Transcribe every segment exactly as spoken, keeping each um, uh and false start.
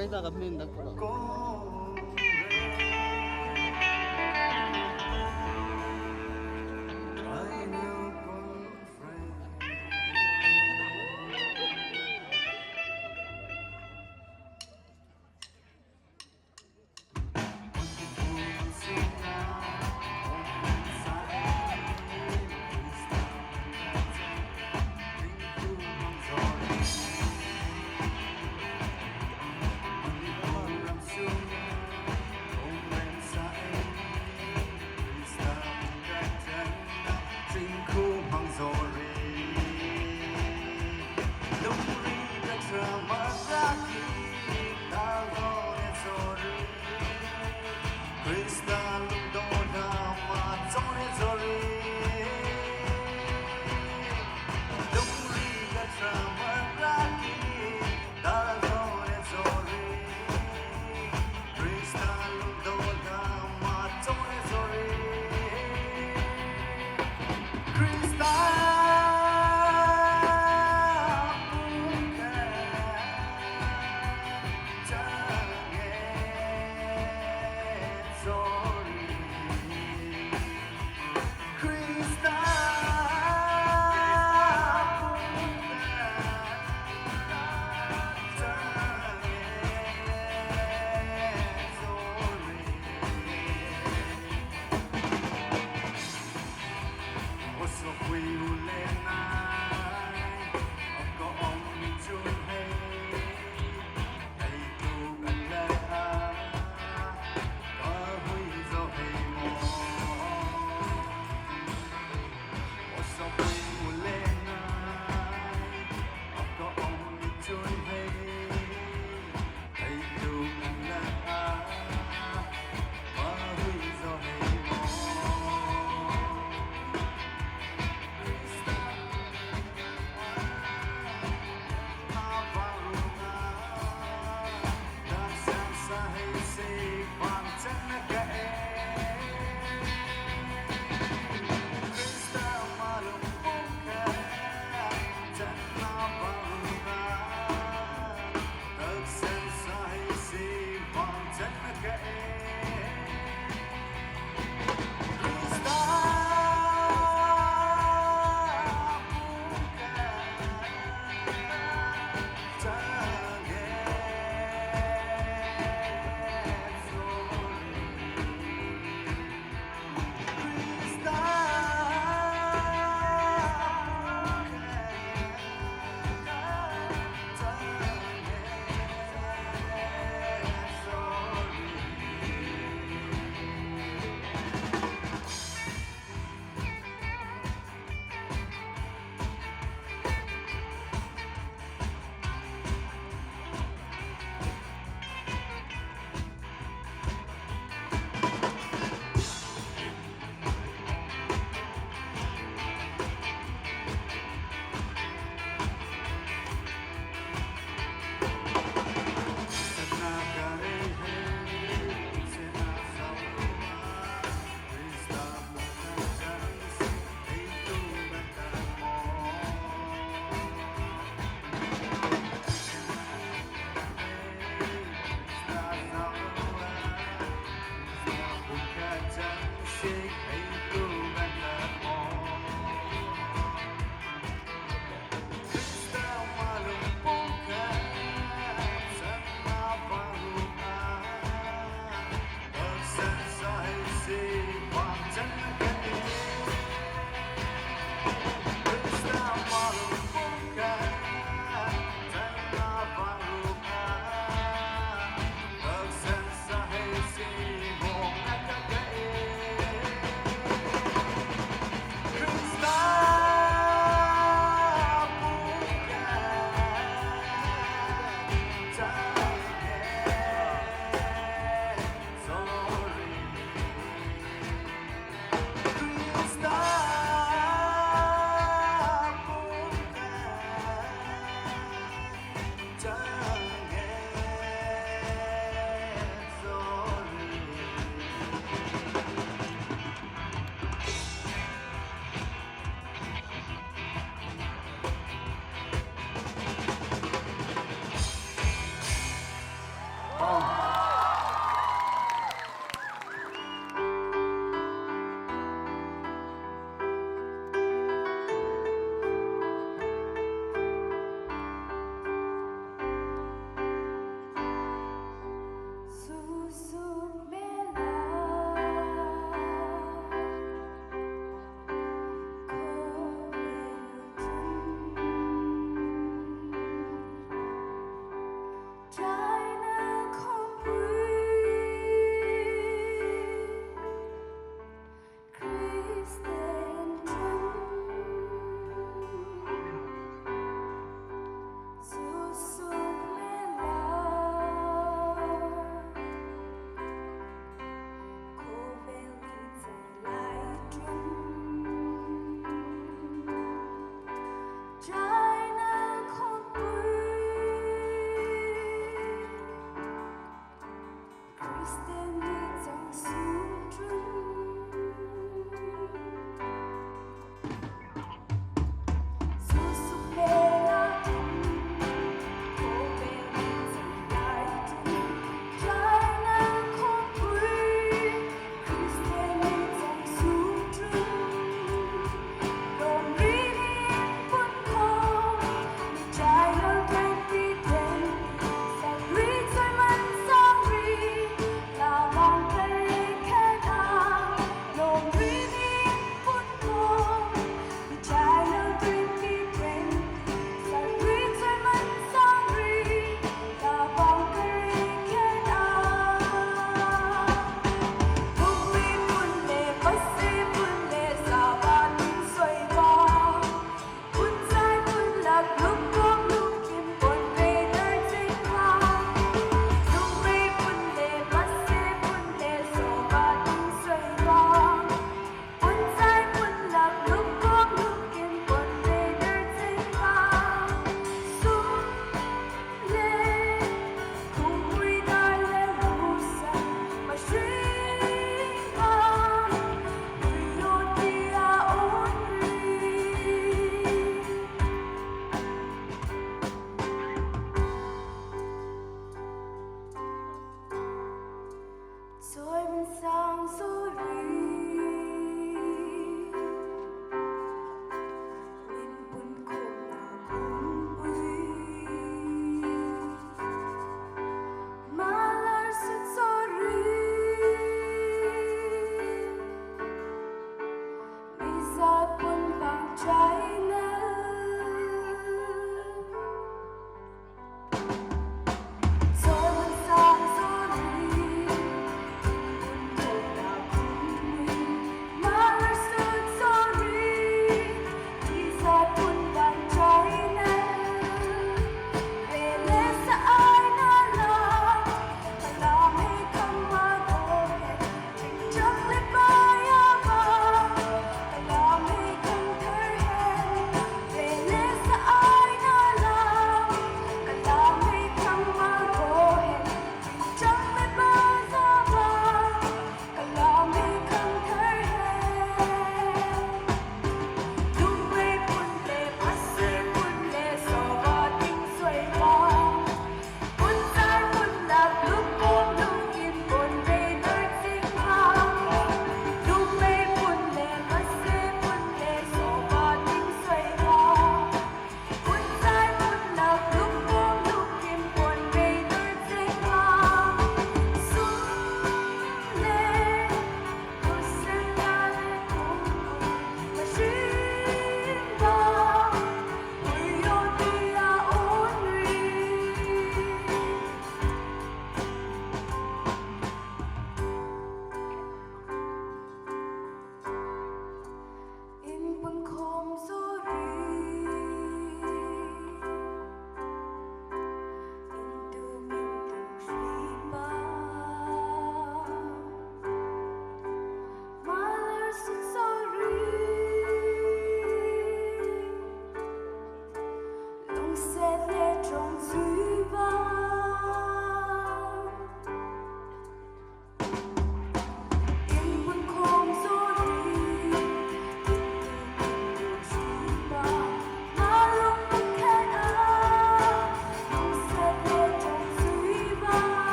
Esta también da color.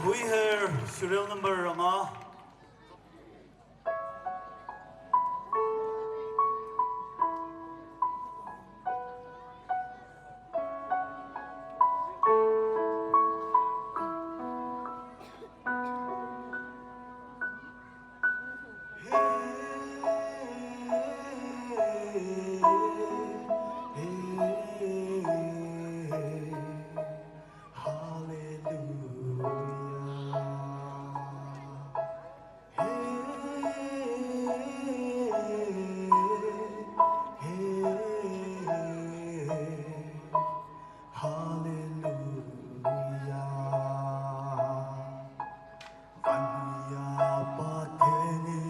We have serial number ꯃꯉꯥ. Hallelujah. Vanhuia Pa thene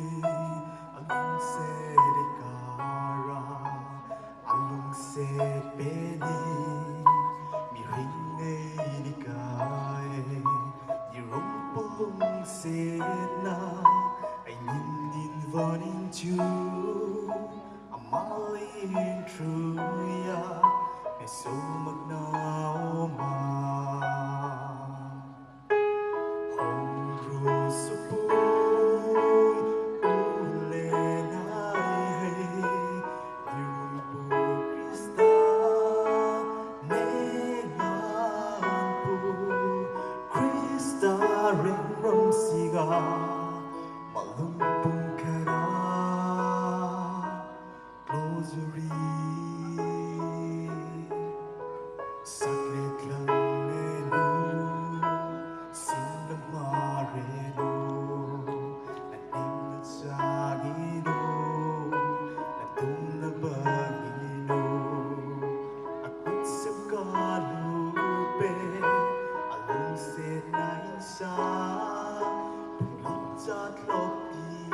alungse dikara, alungse peni miringe dikai, irumpung sena, ainin din vonin chu, amalin truya, mesumagna oma. Rosary. Saklet lang nenu, singam marenu, aning na saginu, atung na baginu, akut sep kalupe, alungset na insa, punglit sa tlopi.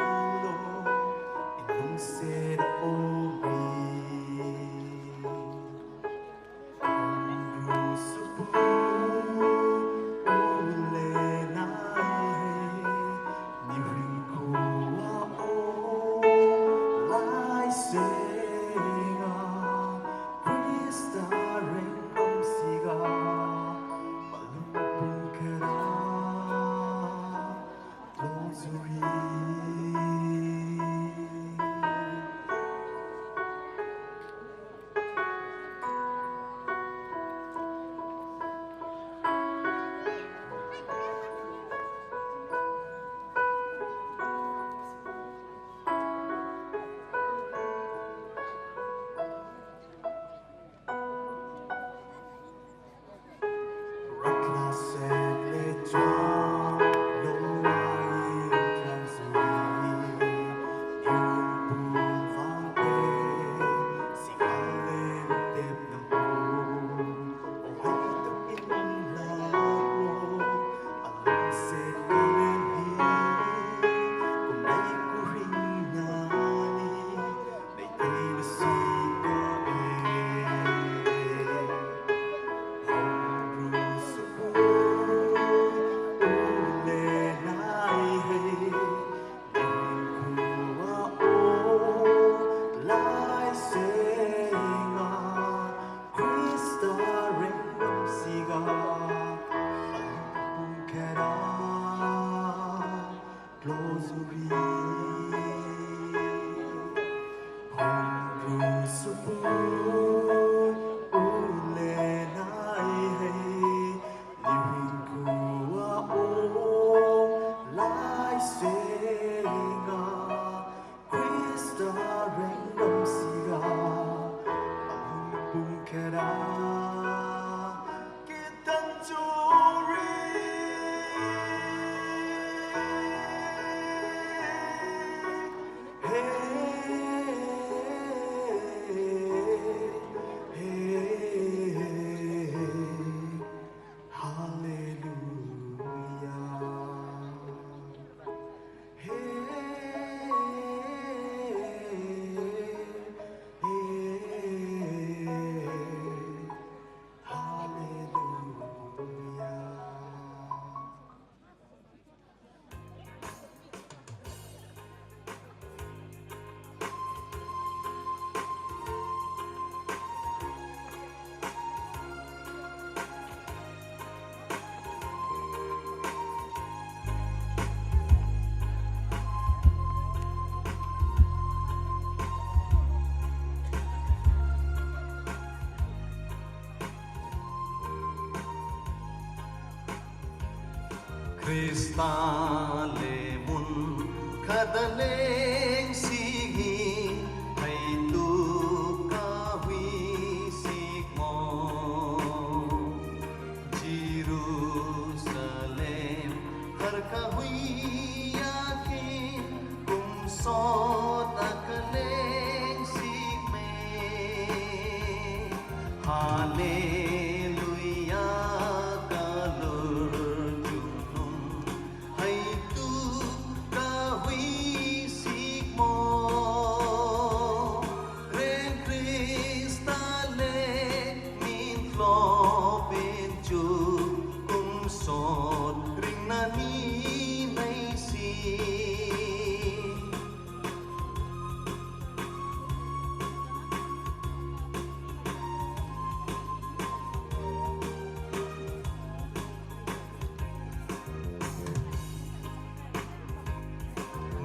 Krista le mun khada leng sigi, hai tu ka hui sik mo. Jerusalem har ka hui ya ke kum sot a ka leng sik me. Hallelujah, ka lur chungnung hai tu ka hui sik mo. Ren Krista le nin tlo pen chu kum sot ring na ni nei si.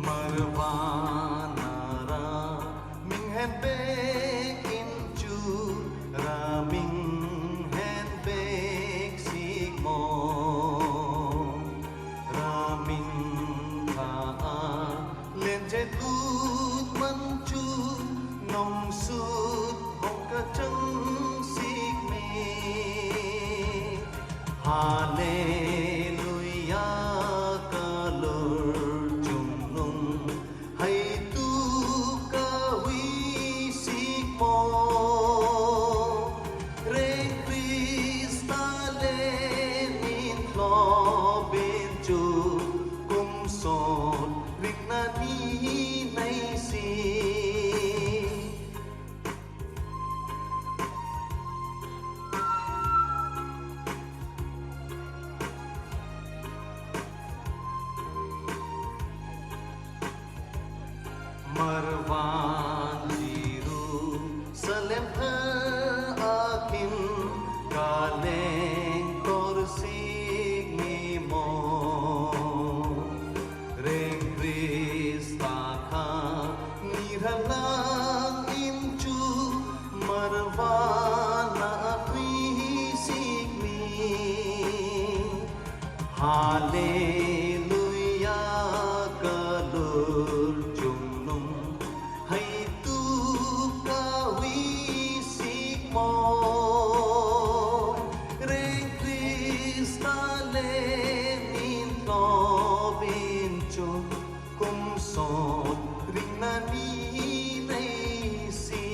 Marvana ra ming hen bek in chu ra ming hen bek sik mo. Ra ming kha a len che tut man chu nong sut hong ka chang sik me. Hallelujah, ka lur chungnung hai tu ka hui sik mo. Ren Krista le nin tlo pen chu kum sot ring na ni nei si. Hallelujah, kalur chungnung, haitu kahuisik mo. Reng Krista le nin tlobin chung, kumsot ring nani nei si.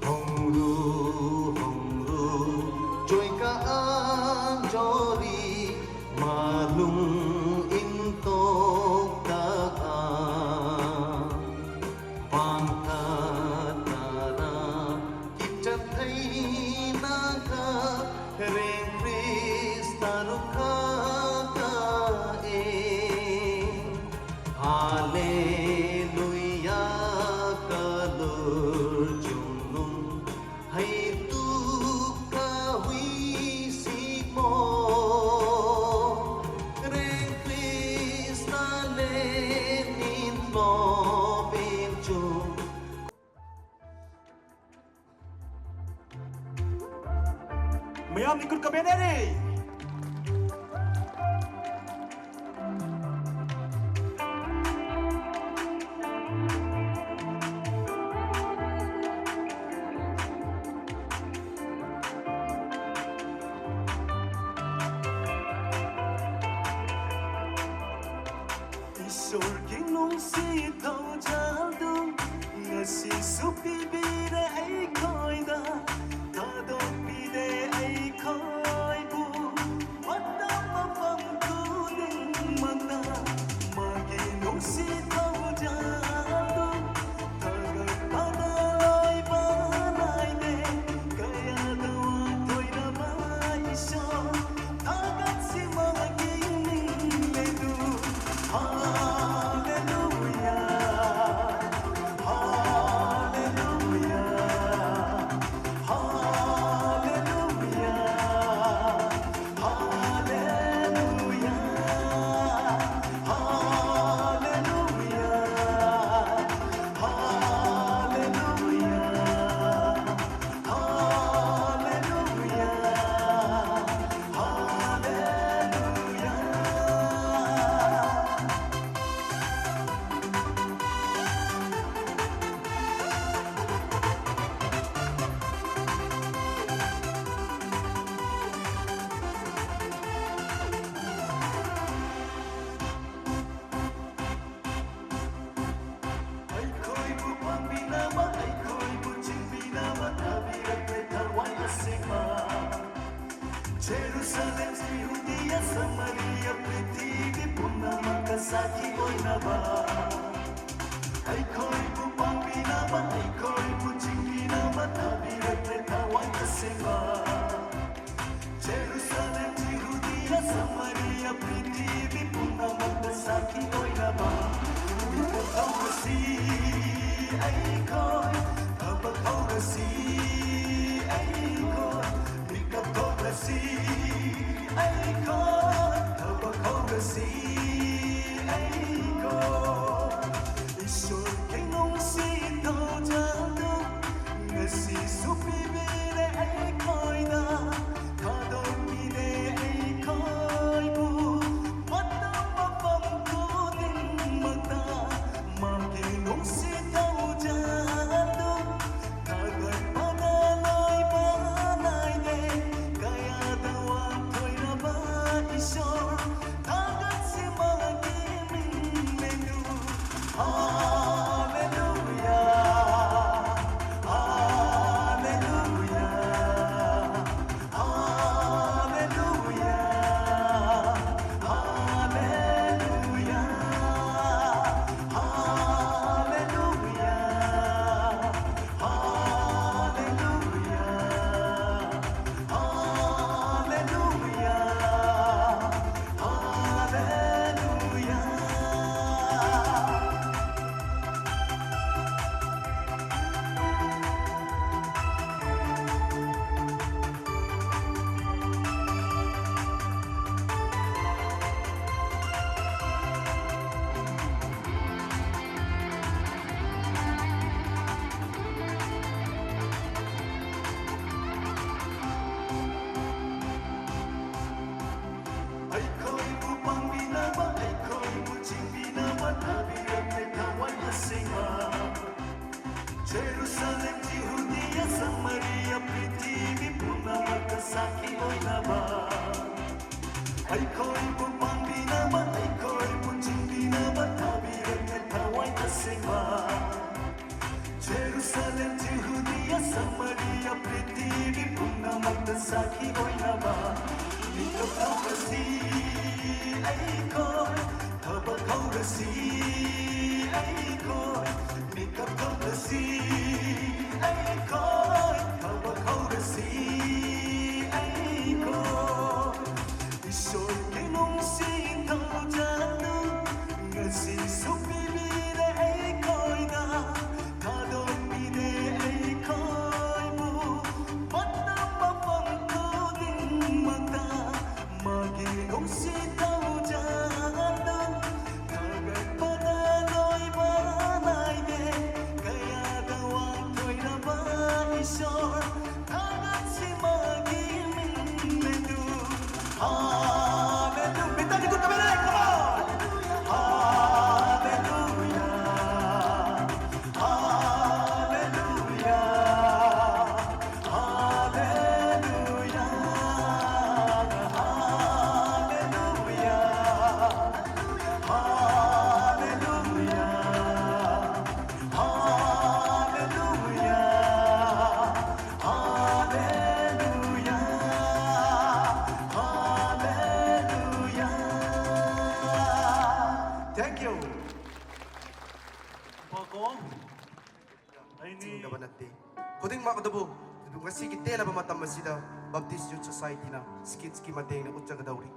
Hongru, hongru, joy ka ang jori, malung intok ta ang. Bang ka tara, kichap thai na ka, Reng Krista rukha ka e. Hallelujah, kalur chungnung, haitu kahuisik mo. Reng Krista le nin tlobin chung. ꯃꯌꯥꯝ ꯏꯀꯨꯠ ꯀꯃꯦꯟ ꯍꯥꯏꯔꯦ꯫ ꯏꯁꯣꯔꯒꯤ ꯅꯨꯡꯁꯤ ꯊꯧꯖꯥꯜꯗꯨ ꯉꯁꯤꯁꯨ ꯄꯤꯕꯤꯔꯦ ꯑꯩꯈꯣꯏꯗ, ꯊꯥꯗꯣꯛꯄꯤꯗꯦ ꯑꯩꯈꯣꯏꯕꯨ꯫ ꯃꯇꯝ ꯃꯐꯝ ꯈꯨꯗꯤꯡꯃꯛꯇ ꯃꯥꯒꯤ ꯅꯨꯡꯁꯤ ꯊꯧꯖꯥꯜꯗꯨ ꯊꯥꯒꯠꯄꯗ ꯂꯣꯏꯕ ꯅꯥꯏꯗꯦ꯫ ꯀꯌꯥꯗ ꯋꯥꯊꯣꯏꯔꯕ ꯑꯩꯁꯨ ꯊꯥꯒꯠꯁꯤ ꯃꯥꯒꯤ ꯃꯤꯡ ꯑꯗꯨ꯫ ꯍꯥꯂꯦꯂꯨꯌꯥ, ꯍꯥꯂꯦꯂꯨꯌꯥ꯫ ꯖꯦꯔꯨꯁꯥꯂꯦꯝ, ꯌꯨꯗꯤꯌꯥ, ꯁꯃꯥꯔꯤꯌꯥ, ꯄ꯭ꯔꯤꯊꯤꯕꯤ ꯄꯨꯝꯅꯃꯛꯇ ꯁꯥꯈꯤ ꯑꯣꯏꯅꯕ, ꯑꯩꯈꯣꯏꯕꯨ ꯄꯥꯡꯕꯤꯅꯕ, ꯑꯩꯈꯣꯏꯕꯨ ꯆꯤꯡꯕꯤꯅꯕ ꯊꯥꯕꯤꯔꯛꯂꯦ ꯊꯋꯥꯏ ꯇꯁꯦꯡꯕ꯫ ꯖꯦꯔꯨꯁꯥꯂꯦꯝ, ꯌꯨꯗꯤꯌꯥ, ꯁꯃꯥꯔꯤꯌꯥ, ꯄ꯭ꯔꯤꯊꯤꯕꯤ ꯄꯨꯝꯅꯃꯛꯇ ꯁꯥꯈꯤ ꯑꯣꯏꯅꯕ꯫ ꯃꯤꯀꯞ ꯊꯣꯛꯂꯁꯤ ꯑꯩꯈꯣꯏ, ꯊꯕꯛ ꯍꯧꯔꯁꯤ ꯑꯩꯈꯣꯏ, ꯃꯤꯀꯞ ꯊꯣꯛꯂꯁꯤ ꯑꯩꯈꯣꯏ, ꯊꯕꯛ ꯍꯧꯔꯁꯤ ꯑꯩꯈꯣꯏ꯫ ꯏꯁꯣꯔꯒꯤ ꯅꯨꯡꯁꯤ ꯊꯧꯖꯥꯜꯗꯨ ꯉꯁꯤꯁꯨ ꯄꯤꯕꯤꯔꯦ ꯑꯩꯈꯣꯏꯗ, ꯊꯥꯗꯣꯛꯄꯤꯔꯦ ꯑꯩꯈꯣꯏꯕꯨ꯫ ꯃꯇꯝ ꯃꯐꯝ ꯈꯨꯗꯤꯡꯃꯛꯇ ꯃꯥꯒꯤ ꯅꯨꯡꯁꯤ ꯊꯧꯖꯥꯜꯗꯨ ꯊꯥꯒꯠꯄꯅ ꯂꯣꯏꯕ ꯅꯥꯏꯗꯦ꯫ ꯀꯌꯥꯗ ꯋꯥꯟꯊꯣꯏꯔꯕ ꯏꯁꯣꯔ, ꯊꯥꯒꯠꯁꯤ ꯃꯥꯒꯤ ꯃꯤꯡ ꯂꯦꯡꯗꯨ꯫ ꯍꯥꯂꯦꯂꯨꯌꯥ, ꯍꯥꯂꯦꯂꯨꯌꯥ, ꯍꯥꯂꯦꯂꯨꯌꯥ, ꯍꯥꯂꯦꯂꯨꯌꯥ, ꯍꯥꯂꯦꯂꯨꯌꯥ, ꯍꯥꯂꯦꯂꯨꯌꯥ, ꯍꯥꯂꯦꯂꯨꯌꯥ, ꯍꯥꯂꯦꯂꯨꯌꯥ꯫ ꯑꯩꯈꯣꯏꯕꯨ ꯄꯥꯡꯕꯤꯅꯕ, ꯑꯩꯈꯣꯏꯕꯨ ꯆꯤꯡꯕꯤꯅꯕ ꯊꯥꯕꯤꯔꯛꯂꯦ ꯊꯋꯥꯏ ꯑꯁꯦꯡꯕ꯫ ꯖꯦꯔꯨꯁꯥꯂꯦꯝ, ꯖꯤꯍꯨꯗꯤꯌꯥ, ꯁꯃꯥꯔꯤꯌꯥ, ꯄ꯭ꯔꯤꯊꯤꯕꯤ ꯄꯨꯝꯅꯃꯛꯇ ꯁꯥꯈꯤ ꯑꯣꯏꯅꯕ꯫ ꯑꯩꯈꯣꯏꯕꯨ ꯄꯥꯡꯕꯤꯅꯕ, ꯑꯩꯈꯣꯏꯕꯨ ꯆꯤꯡꯕꯤꯅꯕ ꯊꯥꯕꯤꯔꯛꯂꯦ ꯊꯋꯥꯏ ꯑꯁꯦꯡꯕ꯫ ꯖꯦꯔꯨꯁꯥꯂꯦꯝ, ꯖꯤꯍꯨꯗꯤꯌꯥ, ꯁꯃꯥꯔꯤꯌꯥ, ꯄ꯭ꯔꯤꯊꯤꯕꯤ ꯄꯨꯝꯅꯃꯛꯇ ꯁꯥꯈꯤ ꯑꯣꯏꯅꯕ ꯃꯤꯀꯞ ꯊꯣꯛꯂꯁꯤ ꯑꯩꯈꯣꯏ꯫ ꯊꯕꯛ ꯍꯧꯔꯁꯤ ꯑꯩꯈꯣꯏ꯫ ꯃꯤꯀꯞ ꯊꯣꯛꯂꯁꯤ ꯑꯩꯈꯣꯏ꯫ ꯊꯕꯛ ꯍꯧꯔꯁꯤ ꯑꯩꯈꯣꯏ꯫ ꯏꯁꯣꯔꯒꯤ ꯅꯨꯡꯁꯤ ꯊꯧꯖꯥꯜꯗꯨ ꯉꯁꯤꯁꯨ ꯄꯤꯕꯤꯔꯦ ꯑꯩꯈꯣꯏꯗ꯫ ꯊꯥꯗꯣꯛꯄꯤꯗꯦ ꯑꯩꯈꯣꯏꯕꯨ꯫ ꯐꯠꯇꯕ ꯃꯐꯝ ꯈꯨꯗꯤꯡꯃꯛꯇ ꯃꯥꯒꯤ ꯅꯨꯡꯁꯤ ꯊꯧꯖꯥꯜꯗꯨ ꯊꯥꯒꯠꯄꯗ ꯂꯣꯏꯕ ꯅꯥꯏꯗꯦ꯫ ꯀꯌꯥꯗ ꯋꯥꯡꯊꯣꯏꯔꯕ ꯏꯁꯣꯔ, ꯊꯥꯒꯠꯁꯤ ꯃꯥꯒꯤ ꯃꯤꯡ ꯑꯗꯨ꯫ ꯍꯥꯂꯦꯂꯨꯌꯥ꯫ ꯃꯤꯇꯟꯒꯤ ꯈꯨꯠꯇ ꯂꯩ, come on! ꯍꯥꯂꯦꯂꯨꯌꯥ, ꯍꯥꯂꯦꯂꯨꯌꯥ, ꯍꯥꯂꯦꯂꯨꯌꯥ, ꯍꯥꯂꯦꯂꯨꯌꯥ, ꯍꯥꯂꯦꯂꯨꯌꯥ, ꯍꯥꯂꯦꯂꯨꯌꯥ, ꯍꯥꯂꯦꯂꯨꯌꯥ, ꯍꯥꯂꯦꯂꯨꯌꯥ꯫ Thank you. ꯉꯥꯏꯈꯣꯀꯣ꯫ ꯑꯩꯅꯤ꯫ ꯆꯤꯡꯗꯕ ꯅꯠꯇꯦ꯫ ꯈꯨꯗꯤꯡꯃꯛ ꯑꯗꯨꯕꯨ ꯉꯁꯤꯒꯤ ꯇꯦꯜꯂꯕ ꯃꯇꯝ ꯑꯁꯤꯗ Baptist Youth Society ꯅ skits ꯀꯤ ꯃꯇꯦꯡꯅ ꯎꯠꯆꯒꯗꯧꯔꯤ꯫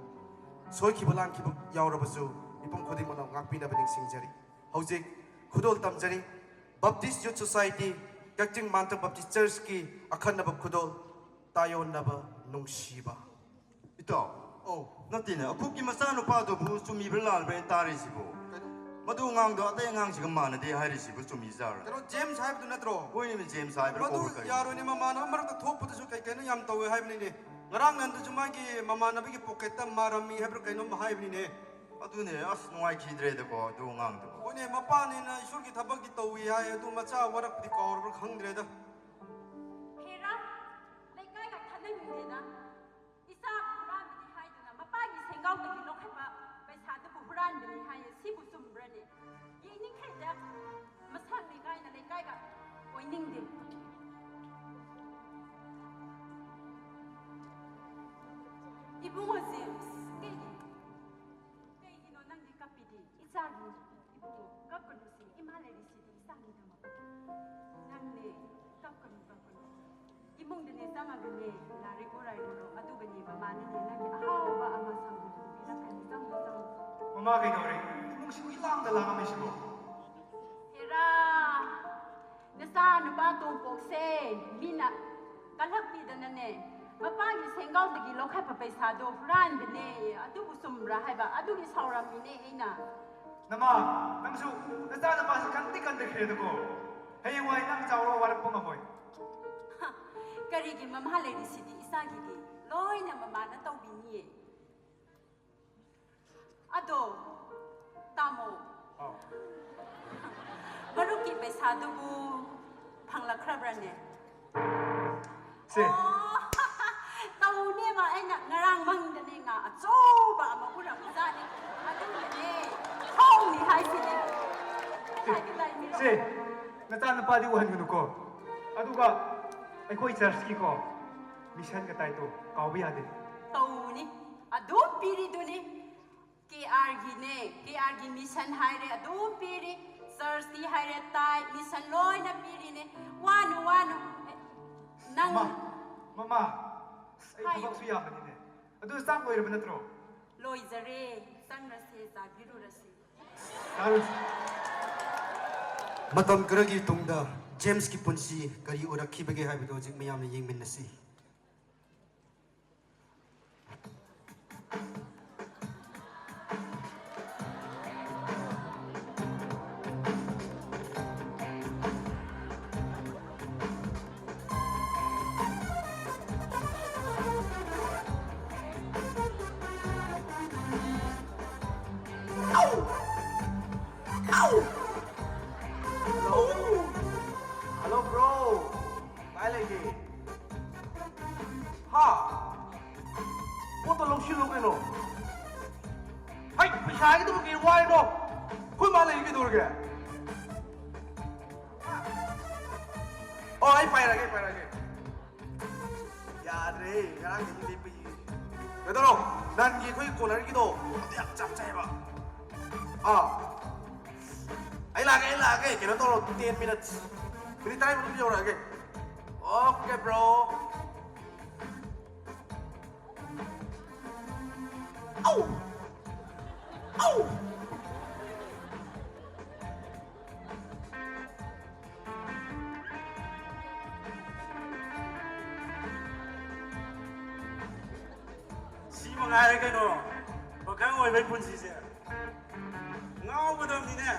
ꯁꯣꯏꯈꯤꯕ ꯂꯥꯟꯈꯤꯕ ꯌꯥꯎꯔꯕꯁꯨ ꯃꯤꯄꯨꯝ ꯈꯨꯗꯤꯡꯃꯛꯅ ꯉꯥꯛꯄꯤꯅꯕ ꯅꯤꯡꯁꯤꯡꯖꯔꯤ꯫ ꯍꯧꯖꯤꯛ ꯈꯨꯗꯣꯜ ꯇꯝꯖꯔꯤ꯫ Baptist Youth Society, ꯀꯛꯆꯤꯡ ꯃꯥꯟꯇ Baptist Church ꯀꯤ ꯑꯈꯟꯅꯕ ꯈꯨꯗꯣꯜ, ꯇꯥꯏꯌꯣꯟꯅꯕ ꯅꯨꯡꯁꯤꯕ꯫ ꯏꯇꯥꯎ꯫ ꯑꯧ꯫ ꯅꯠꯇꯦꯅꯦ, ꯑꯀꯨꯞꯀꯤ ꯃꯆꯥꯅꯨꯄꯥꯗꯨꯕꯨ ꯆꯨꯝꯃꯤꯕ꯭ꯔꯥ ꯂꯥꯟꯕ꯭ꯔꯥ ꯑꯩꯅ ꯇꯥꯔꯤꯁꯤꯕꯨ? ꯀꯩꯅꯣ? ꯃꯗꯨ ꯑꯉꯥꯡꯗꯣ ꯑꯇꯩ ꯑꯉꯥꯡꯁꯤꯒ ꯃꯥꯟꯅꯗꯦ ꯍꯥꯏꯔꯤꯁꯤꯕꯨ ꯆꯨꯝꯃꯤꯖꯥꯠꯔꯥ? ꯀꯩꯅꯣ, ꯖꯦꯝꯁ ꯍꯥꯏꯕꯗꯨ ꯅꯠꯇ꯭ꯔꯣ? ꯍꯣꯏꯅꯦ, ꯖꯦꯝꯁ ꯍꯥꯏꯕ꯭ꯔꯥ ꯃꯗꯨ ꯀꯧꯕ꯭ꯔꯥ ꯀꯩꯅꯣ? ꯌꯥꯔꯣꯏꯅꯦ, ꯃꯃꯥꯟꯅꯕ ꯃꯔꯛꯇ ꯊꯣꯛꯄꯗꯁꯨ ꯀꯩ ꯀꯩꯅꯣ ꯌꯥꯝ ꯇꯧꯋꯦ ꯍꯥꯏꯕꯅꯤꯅꯦ꯫ ꯉꯔꯥꯡ ꯅꯍꯥꯟꯗꯁꯨ ꯃꯥꯒꯤ ꯃꯃꯥꯟꯅꯕꯒꯤ ꯄꯣꯀꯦꯠꯇ ꯃꯥꯔꯝꯃꯤ ꯍꯥꯏꯕ꯭ꯔꯥ ꯀꯩꯅꯣꯝ ꯍꯥꯏꯕꯅꯤꯅꯦ꯫ ꯑꯗꯨꯅꯦ, ꯑꯁ, ꯅꯨꯡꯉꯥꯏꯈꯤꯗ꯭ꯔꯦꯗꯀꯣ ꯑꯗꯨ ꯑꯉꯥꯡꯗꯣ꯫ ꯍꯣꯏꯅꯦ, ꯃꯄꯥꯅꯤꯅ ꯏꯁꯣꯔꯒꯤ ꯊꯕꯛꯇꯤ ꯇꯧꯏ ꯍꯥꯏ, ꯑꯗꯨ ꯃꯆꯥ ꯋꯥꯔꯛꯄꯗꯤ ꯀꯥꯎꯔꯕ꯭ꯔꯥ ꯈꯪꯗ꯭ꯔꯦꯗ꯫ ꯍꯦꯔꯥ, ꯂꯩꯀꯥꯏꯒ ꯊꯥꯅꯅꯤꯡꯗꯦꯗ꯫ ꯏꯆꯥꯕꯨ ꯍꯨꯔꯥꯟꯕꯅꯤ ꯍꯥꯏꯗꯨꯅ ꯃꯄꯥꯒꯤ ꯁꯦꯟꯒꯥꯎꯗꯒꯤ ꯂꯧꯈꯠꯄ ꯄꯩꯁꯥꯗꯨꯕꯨ ꯍꯨꯔꯥꯟꯕꯅꯤ ꯍꯥꯏꯌꯦ꯫ ꯁꯤꯕꯨ ꯆꯨꯝꯕ꯭ꯔꯅꯦ? ꯌꯦꯡꯅꯤꯡꯈ꯭ꯔꯦꯗ꯫ ꯃꯁꯛꯅꯤ ꯀꯥꯏꯅ ꯂꯩꯀꯥꯏꯒ ꯍꯥꯏꯅꯤꯡꯗꯦ꯫ ꯏꯕꯨꯡꯉꯣ ꯖꯦꯝꯁ, ꯀꯩꯒꯤ? ꯀꯩꯒꯤꯅꯣ ꯅꯪꯗꯤ ꯀꯞꯄꯤꯗꯤ? ꯏꯆꯥꯒꯤ ꯏꯕꯨꯡꯉꯣ, ꯀꯞꯀꯅꯨꯁꯤ, ꯏꯃꯥ ꯂꯩꯔꯤꯁꯤꯗꯤ ꯏꯆꯥꯒꯤꯗꯃꯛ꯫ ꯅꯪꯅꯦ, ꯀꯞꯀꯅꯨ, ꯀꯞꯀꯅꯨ꯫ ꯏꯃꯨꯡꯗꯅꯦ ꯆꯪꯉꯒꯅꯦ, ꯂꯥꯏꯔꯤꯛ ꯑꯣꯔꯥꯏꯔꯨꯔꯣ, ꯑꯗꯨꯒꯅꯦ ꯃꯃꯥꯅꯅꯦ ꯅꯪꯒꯤ ꯑꯍꯥꯎꯕ ꯑꯃ ꯁꯪꯒꯣꯝ ꯄꯤꯔꯛꯀꯅꯤ꯫ ꯆꯪꯉꯣ, ꯆꯪꯉꯣ꯫ ꯃꯃꯥ ꯀꯩꯗꯧꯔꯦ? ꯏꯃꯨꯡꯁꯤꯕꯨ ꯏꯂꯥꯡꯗ ꯂꯥꯡꯉꯝꯃꯤꯁꯤꯕꯣ? ꯍꯦꯔꯥ, ꯅꯆꯥ ꯅꯨꯄꯥ ꯇꯣꯝꯄꯣꯛꯁꯦ ꯃꯤꯅ ꯀꯜꯂꯛꯄꯤꯗꯅꯅꯦ, ꯃꯄꯥꯒꯤ ꯁꯦꯡꯒꯥꯎꯗꯒꯤ ꯂꯧꯈꯠꯄ ꯄꯩꯁꯥꯗꯣ ꯍꯨꯔꯥꯟꯕꯅꯦ꯫ ꯑꯗꯨꯕꯨ ꯆꯨꯝꯕ꯭ꯔꯥ ꯍꯥꯏꯕ? ꯑꯗꯨꯒꯤ ꯁꯥꯎꯔꯝꯃꯤꯅꯦ ꯑꯩꯅ꯫ ꯅꯃꯥ, ꯅꯪꯁꯨ ꯅꯆꯥ ꯅꯨꯄꯥꯁꯤ ꯀꯟꯗꯤ ꯀꯟꯗꯈ꯭ꯔꯦꯗꯀꯣ꯫ ꯍꯌꯦꯡꯋꯥꯏ ꯅꯪ ꯆꯥꯎꯔ ꯋꯥꯔꯛꯄ ꯉꯝꯃꯣꯏ꯫ ꯍ, ꯀꯔꯤꯒꯤ ꯃꯃꯥ ꯂꯩꯔꯤꯁꯤꯗꯤ ꯏꯆꯥꯒꯤꯗꯤ ꯂꯣꯏꯅ ꯃꯃꯥꯅ ꯇꯧꯕꯤꯅꯤꯌꯦ꯫ ꯑꯗꯣ, ꯇꯥꯃꯣ, ꯑꯧ꯫ ꯃꯔꯨꯞꯀꯤ ꯄꯩꯁꯥꯗꯨꯕꯨ ꯐꯪꯂꯛꯈ꯭ꯔꯕ꯭ꯔꯅꯦ? ꯁꯦ꯫ ꯑꯣ, ꯇꯧꯅꯦꯕ, ꯑꯩꯅ ꯉꯔꯥꯡ ꯃꯪꯗꯅꯦ ꯉꯥ ꯑꯆꯧꯕ ꯑꯃ ꯎꯔꯝꯕꯖꯥꯠꯅꯤ꯫ ꯑꯗꯨꯅꯅꯦ, ꯊꯧꯅꯤ ꯍꯥꯏꯁꯤꯅꯦ꯫ ꯀꯗꯥꯏ ꯀꯗꯥꯏ ꯃꯤꯔꯣ? ꯁꯦ, ꯅꯆꯥꯅꯨꯄꯥꯗꯤ ꯎꯍꯟꯒꯅꯨꯀꯣ꯫ ꯑꯗꯨꯒ ꯑꯩꯈꯣꯏ ꯆꯔꯆꯀꯤꯀꯣ, ꯃꯤꯁꯟꯒ ꯇꯥꯏꯇꯣ ꯀꯥꯎꯕ ꯌꯥꯗꯦ꯫ ꯇꯧꯅꯤ, ꯑꯗꯨꯝ ꯄꯤꯔꯤꯗꯨꯅꯤ꯫ ꯀꯦ ꯑꯥꯔꯒꯤꯅꯦ, ꯀꯦ ꯑꯥꯔꯒꯤ ꯃꯤꯁꯟ ꯍꯥꯏꯔꯦ ꯑꯗꯨꯝ ꯄꯤꯔꯤ, ꯆꯔꯆꯀꯤ ꯍꯥꯏꯔꯦ ꯇꯥꯏ, ꯃꯤꯁꯟ ꯂꯣꯏꯅ ꯄꯤꯔꯤꯅꯦ꯫ ꯋꯥꯅꯨ, ꯋꯥꯅꯨ꯫ ꯑꯦ, ꯅꯪ ꯃꯃꯥ, ꯃꯃꯥ, ꯑꯁ, ꯑꯩ ꯍꯥꯏꯌꯨ꯫ ꯊꯕꯛꯁꯨ ꯌꯥꯝꯕꯅꯤꯅꯦ꯫ ꯑꯗꯨ ꯆꯥꯛ ꯂꯣꯏꯔꯕ ꯅꯠꯇ꯭ꯔꯣ? ꯂꯣꯏꯖꯔꯦ, ꯆꯪꯂꯁꯦ, ꯆꯥꯕꯤꯔꯨꯔꯁꯤ꯫ ꯆꯥꯔꯨꯁꯤ꯫ ꯃꯇꯝ ꯈꯔꯒꯤ ꯇꯨꯡꯗ ꯖꯦꯝꯁꯀꯤ ꯄꯨꯟꯁꯤ ꯀꯔꯤ ꯑꯣꯏꯔꯛꯈꯤꯕꯒꯦ ꯍꯥꯏꯕꯗꯨ ꯍꯧꯖꯤꯛ ꯃꯌꯥꯝꯅ ꯌꯦꯡꯃꯤꯟꯅꯁꯤ꯫ Hello, bro. ꯀꯥꯏ ꯂꯩꯒꯦ? ꯍꯥ? ꯄꯣꯠꯇꯣ ꯂꯧꯁꯤꯜꯂꯣ ꯀꯩꯅꯣ꯫ ꯍꯩ, ꯄꯩꯁꯥꯒꯤꯗꯨꯕꯨ ꯀꯩ ꯋꯥꯔꯤꯅꯣ? ꯑꯩꯈꯣꯏ ꯃꯥ ꯂꯩꯔꯤ ꯀꯩꯗꯧꯔꯒꯦ? ꯑꯩ ꯄꯥꯏꯔꯒꯦ, ꯄꯥꯏꯔꯒꯦ꯫ ꯌꯥꯗ꯭ꯔꯦ, ꯉꯔꯥꯡꯗꯒꯤ ꯂꯦꯞꯄꯒꯤ꯫ ꯀꯩꯗꯧꯔꯣ? ꯅꯟꯒꯤ ꯑꯩꯈꯣꯏ ꯀꯣꯅꯔꯒꯤꯗꯣ ꯑꯗꯨ ꯌꯥꯝ ꯆꯞ ꯆꯥꯏꯕ꯫ ꯑꯥ꯫ ꯑꯩ ꯂꯥꯛꯑꯒꯦ, ꯑꯩ ꯂꯥꯛꯑꯒꯦ꯫ ꯀꯩꯅꯣ ꯇꯧꯔꯣ, ten minutes꯫ ꯃꯤꯅꯤꯠ ꯇꯔꯥꯒꯤ ꯃꯅꯨꯡꯗ ꯌꯧꯔꯛꯑꯒꯦ꯫ Okay, bro꯫ ꯑꯧ! ꯑꯧ! ꯁꯤ ꯃꯉꯥꯏꯔꯦ ꯀꯩꯅꯣ, ꯄꯥꯈꯪ ꯑꯣꯏꯕꯩ ꯄꯨꯟꯁꯤꯁꯦ꯫ ꯉꯥꯎꯒꯗꯕꯅꯤꯅꯦ꯫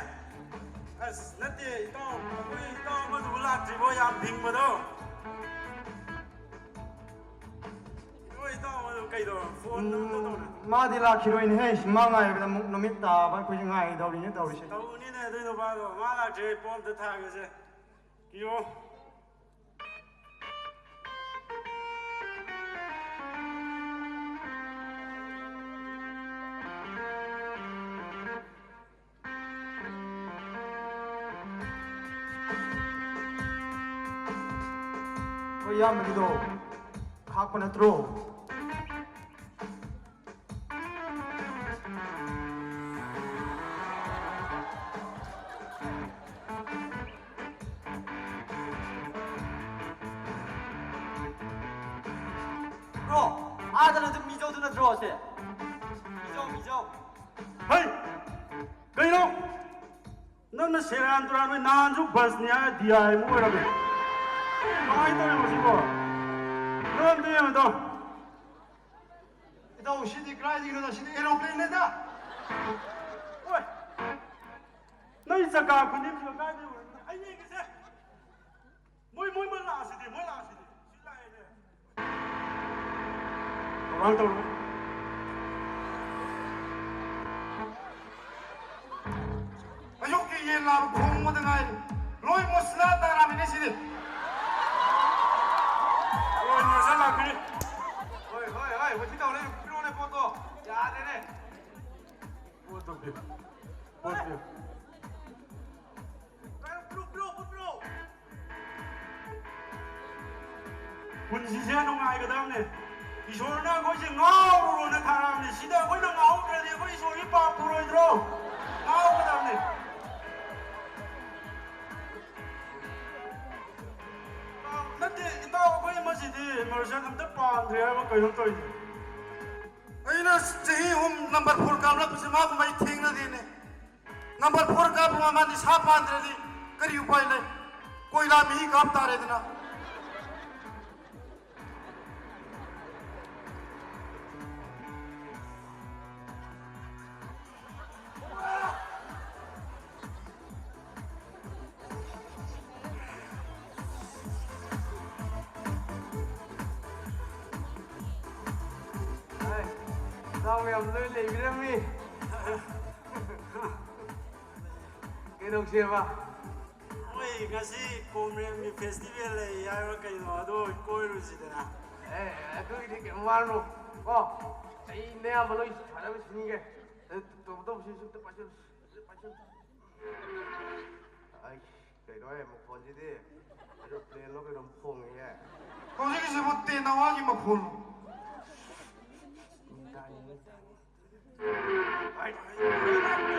ꯑꯁ, ꯅꯠꯇꯦ, ꯏꯇꯥꯎ, ꯑꯩꯈꯣꯏ ꯏꯇꯥꯎ ꯑꯃꯗꯨꯕꯨ ꯂꯥꯛꯇ꯭ꯔꯤꯕꯣ? ꯌꯥꯝ ꯐꯤꯡꯕꯗꯣ꯫ ꯏꯇꯥꯎ, ꯏꯇꯥꯎ ꯑꯃꯗꯨ ꯀꯩꯗꯧꯔ? ꯐꯣꯟ ꯑꯝꯇ ꯇꯧꯅ꯫ ꯎꯝ, ꯃꯥꯗꯤ ꯂꯥꯛꯈꯤꯔꯣꯏꯅꯦꯍꯦ꯫ ꯃꯥ ꯉꯥꯏꯕꯗ ꯑꯃꯨꯛ ꯅꯨꯃꯤꯠ ꯇꯥꯕ ꯑꯩꯈꯣꯏꯁꯨ ꯉꯥꯏꯗꯧꯔꯤꯅꯦ ꯇꯧꯔꯤꯁꯦ꯫ ꯇꯧꯅꯤꯅꯦ ꯑꯗꯨꯏ ꯅꯨꯄꯥꯗꯣ꯫ ꯃꯥ ꯂꯥꯛꯇ꯭ꯔꯤ, ꯑꯩ ꯄꯣꯠ ꯑꯝꯇ ꯊꯥꯒꯦꯁꯦ꯫ ꯀꯤꯌꯣ꯫ ꯑꯩꯈꯣꯏ ꯏꯌꯥꯝꯕꯒꯤꯗꯣ ꯈꯥꯛꯄ ꯅꯠꯇ꯭ꯔꯣ? ꯕ꯭ꯔꯣ, ꯑꯥꯗ ꯅꯠꯇ꯭ꯔꯣ ꯃꯤꯖꯧꯗꯨ ꯅꯠꯇ꯭ꯔꯣ ꯑꯁꯦ? ꯃꯤꯖꯧ, ꯃꯤꯖꯧ꯫ ꯍꯩ! ꯀꯩꯅꯣ? ꯅꯪꯅ ꯁꯦꯔꯥꯟ ꯇꯨꯔꯥꯟ, ꯅꯣꯏ ꯅꯍꯥꯟꯁꯨ ꯕꯁꯅꯤ ꯍꯥꯏ ꯗꯤ ꯑꯥꯏ ꯑꯃꯨꯛ ꯑꯣꯏꯔꯝꯃꯦ꯫ ꯀꯃꯥꯏꯅ ꯇꯧꯔꯤꯅꯣ ꯁꯤꯕꯣ? ꯅꯪ ꯑꯝꯇ ꯌꯦꯡꯉꯨ ꯇꯧ꯫ ꯏꯇꯥꯎ, ꯁꯤꯗꯤ ꯀꯗꯥꯏꯗꯒꯤꯅꯣꯗ? ꯁꯤꯗꯤ aeroplane ꯅꯦꯗ꯫ ꯍꯣꯏ꯫ ꯅꯪ ꯆꯀꯥ ꯈꯨꯅꯤꯡꯁꯤꯒ ꯀꯥꯏꯗꯩ ꯑꯣꯏꯔꯝꯃꯤꯅꯣ? ꯑꯩ ꯌꯦꯡꯒꯦꯁꯦ꯫ ꯃꯣꯏ, ꯃꯣꯏ, ꯃꯣꯏ ꯂꯥꯛꯑꯁꯤꯗꯤ, ꯃꯣꯏ ꯂꯥꯛꯑꯁꯤꯗꯤ꯫ ꯁꯤ ꯂꯥꯛꯑꯦꯅꯦ꯫ ꯀꯃꯥꯏꯅ ꯇꯧꯔꯣ? ꯑꯌꯨꯛꯀꯤ ꯌꯦꯟ ꯂꯥꯕ ꯈꯣꯡꯕꯗ ꯉꯥꯏꯔꯤ꯫ ꯂꯣꯏ ꯃꯣꯁꯂꯥ ꯇꯥꯔꯝꯃꯤꯅꯦ ꯁꯤꯗꯤ꯫ ꯂꯣꯏ ꯃꯣꯁꯂꯥ ꯂꯥꯛꯄꯤꯅꯤ꯫ ꯍꯣꯏ, ꯍꯣꯏ, ꯍꯣꯏ, ꯃꯁꯤ ꯇꯧꯔꯦ, ꯄꯤꯔꯛꯑꯣꯅꯦ ꯄꯣꯠꯇꯣ꯫ ꯌꯥꯗ꯭ꯔꯦꯅꯦ꯫ ꯄꯣꯠꯇꯣ ꯄꯤꯌꯨ꯫ ꯄꯣꯠ ꯄꯤꯌꯨ꯫ ꯄꯤꯔꯛꯑꯣ, ꯄꯤꯔꯛꯑꯣ, ꯄꯤꯔꯛꯑꯣ꯫ ꯄꯨꯟꯁꯤꯁꯦ ꯅꯨꯡꯉꯥꯏꯒꯗꯕꯅꯦ꯫ ꯏꯁꯣꯔꯅ ꯑꯩꯈꯣꯏꯁꯦ ꯉꯥꯎꯔꯨꯔꯣꯅ ꯊꯥꯔꯛꯑꯕꯅꯦ꯫ ꯁꯤꯗ ꯑꯩꯈꯣꯏꯅ ꯉꯥꯎꯗ꯭ꯔꯗꯤ ꯑꯩꯈꯣꯏ ꯏꯁꯣꯔꯒꯤ ꯄꯥꯞ ꯄꯨꯔꯣꯏꯗ꯭ꯔꯣ? ꯉꯥꯎꯒꯗꯕꯅꯦ꯫ ꯅꯠꯇꯦ, ꯏꯇꯥꯎ, ꯑꯩꯈꯣꯏ ꯑꯃꯁꯤꯗꯤ immersion ꯑꯝꯇ ꯄꯥꯟꯗ꯭ꯔꯦ ꯍꯥꯏꯕ ꯀꯩꯅꯣ ꯇꯧꯔꯤꯁꯦ? ꯑꯩꯅ ꯆꯍꯤ ꯑꯍꯨꯝ number four ꯀꯥꯞꯂꯛꯄꯁꯦ ꯃꯥꯒꯨꯝꯕ ꯑꯩ ꯊꯦꯡꯅꯗꯦꯅꯦ꯫ Number four ꯀꯥꯞꯄ ꯃꯥ ꯅꯤꯁꯥ ꯄꯥꯟꯗ꯭ꯔꯗꯤ ꯀꯔꯤ ꯎꯄꯥꯏ ꯂꯩ? ꯀꯣꯏꯂꯥ ꯃꯍꯤ ꯀꯥꯞ ꯇꯥꯔꯦꯗꯅ꯫ ꯏꯇꯥꯎ ꯃꯌꯥꯝ ꯂꯣꯏ ꯂꯩꯕꯤꯔꯝꯃꯤ꯫ ꯀꯩꯗꯧꯁꯦꯕ? ꯃꯣꯏ ꯉꯁꯤ ꯀꯣꯝꯔꯦꯝꯒꯤ festival ꯂꯩ ꯍꯥꯏꯕ꯭ꯔꯥ ꯀꯩꯅꯣ, ꯑꯗꯨ ꯀꯣꯏꯔꯨꯁꯤꯗꯅ꯫ ꯑꯦ, ꯑꯗꯨꯒꯤꯗꯤ ꯀꯩꯝ ꯋꯥꯔꯨꯅꯨ ꯀꯣ, ꯑꯩ ꯅꯌꯥꯝꯕ ꯂꯣꯏ ꯐꯅꯕ ꯁꯤꯟꯒꯦ꯫ ꯑꯗꯨ ꯇꯧꯕ ꯇꯧꯕꯁꯤ ꯁꯨꯝꯇ ꯄꯥꯏꯁꯤꯜꯂꯨ, ꯄꯥꯏꯁꯤꯜꯂꯨ꯫ ꯑꯩ ꯀꯩꯅꯣꯍꯦ, ꯃꯈꯣꯟꯁꯤꯗꯤ ꯑꯦꯔꯣꯄ꯭ꯂꯦꯟꯂꯣ ꯀꯩꯅꯣꯝ ꯈꯣꯡꯉꯤꯍꯦ꯫ ꯍꯧꯖꯤꯛꯀꯤꯁꯤꯕꯨ ꯇꯦꯟ ꯅꯋꯥꯒꯤ ꯃꯈꯣꯟꯂꯣ? ꯃꯤ ꯇꯥꯅꯤ, ꯃꯤ ꯇꯥꯅꯤ꯫ ꯑꯩ, ꯑꯩ,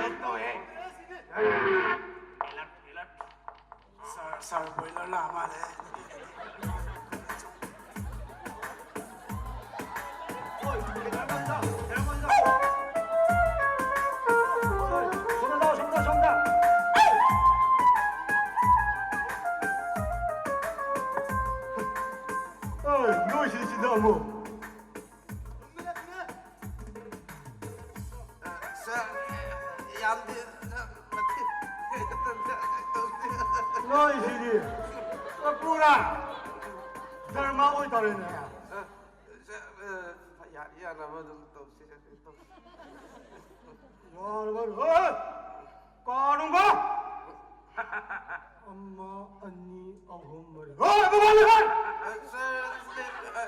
ꯑꯩ ꯇꯧꯋꯦ꯫ ꯑꯩ, ꯑꯦꯂꯔꯠ, ꯑꯦꯂꯔꯠ꯫ ꯁꯥꯔ, ꯁꯥꯔ, ꯕꯣꯏꯂꯔ ꯂꯥꯛꯑ ꯃꯥꯜꯂꯦ꯫ ꯑꯣꯏ, ꯅꯣꯏꯁꯤ ꯁꯤꯗ ꯑꯃꯨꯛ꯫ ꯁꯥꯔ, ꯌꯥꯝꯗꯤ, ꯁꯥꯔ, ꯃꯇꯦꯛ ꯇꯧꯗꯦ꯫ ꯅꯣꯏꯁꯤꯗꯤ ꯄꯨꯔꯥ ꯙꯔꯃ ꯑꯣꯏꯇꯥꯔꯦꯅꯦ꯫ ꯁꯥꯔ, ꯌꯥ-, ꯌꯥꯅꯕ ꯑꯗꯨꯝ ꯇꯧꯁꯤ, ꯇꯧꯁꯤ꯫ ꯌꯥꯔꯕ? ꯍꯣꯏ! ꯀꯥꯔꯨꯝꯕ! ꯑꯃ, ꯑꯅꯤ, ꯑꯍꯨꯝ, ꯃꯔꯤ꯫ ꯍꯣꯏ, ꯃꯃꯥꯡꯗ ꯍꯣꯏ! ꯁꯥꯔ, ꯁꯥꯔ,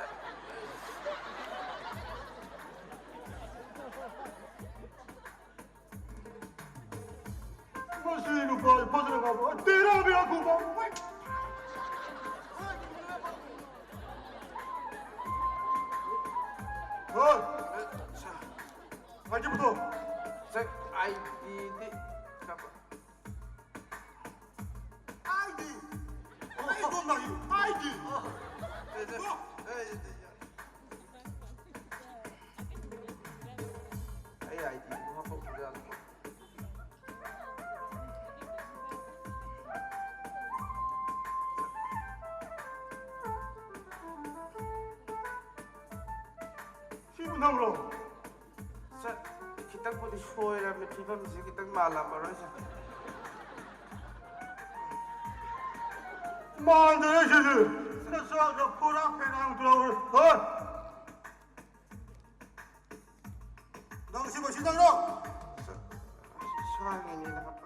ꯃꯁꯤ ꯅꯨꯄꯥ ꯐꯖꯅ ꯉꯥꯡꯕ꯫ ꯇꯦꯔꯥ ꯃꯦꯔꯥ ꯈꯨꯄꯥꯛ꯫ ꯍꯣꯏ! ꯍꯣꯏ꯫ ꯁꯥꯔ꯫ ꯑꯥꯏ ꯗꯤ ꯄꯨꯊꯣꯛ꯫ ꯁꯥꯔ, ꯑꯥꯏ ꯗꯤꯗꯤ ꯀꯔꯝꯕ? I D. ꯑꯩ ꯑꯗꯣꯝꯗꯒꯤ ꯑꯥꯏ ꯗꯤ꯫ ꯑꯦ, ꯑꯦ, ꯑꯦ, ꯑꯦ, ꯑꯩ ꯑꯥꯏ ꯗꯤꯗꯨ ꯍꯥꯞꯄꯛꯄ ꯌꯥꯗ꯭ꯔꯣ? ꯁꯤꯕꯨ ꯅꯪꯂꯣ? ꯁꯥꯔ, ꯈꯤꯇꯪꯕꯨꯗꯤ ꯁꯣꯏꯔꯕꯅꯤ, ꯐꯤꯕꯝꯁꯤ ꯈꯤꯇꯪ ꯃꯥꯜꯂꯝꯃꯔꯣꯏ, ꯁꯥꯔ꯫ ꯃꯥꯟꯗꯔꯦ ꯁꯤꯗꯤ꯫ ꯅꯆꯥꯗ ꯄꯨꯔꯥ ꯐꯦꯔꯥꯡ ꯇꯨꯔꯥꯎꯔꯦ꯫ ꯍꯣꯏ꯫ ꯅꯪ ꯁꯤ ꯃꯁꯤ ꯅꯪꯔꯣ? ꯁꯥꯔ, ꯏꯁꯥꯒꯤꯅꯦꯅ ꯍꯥꯞꯄ꯫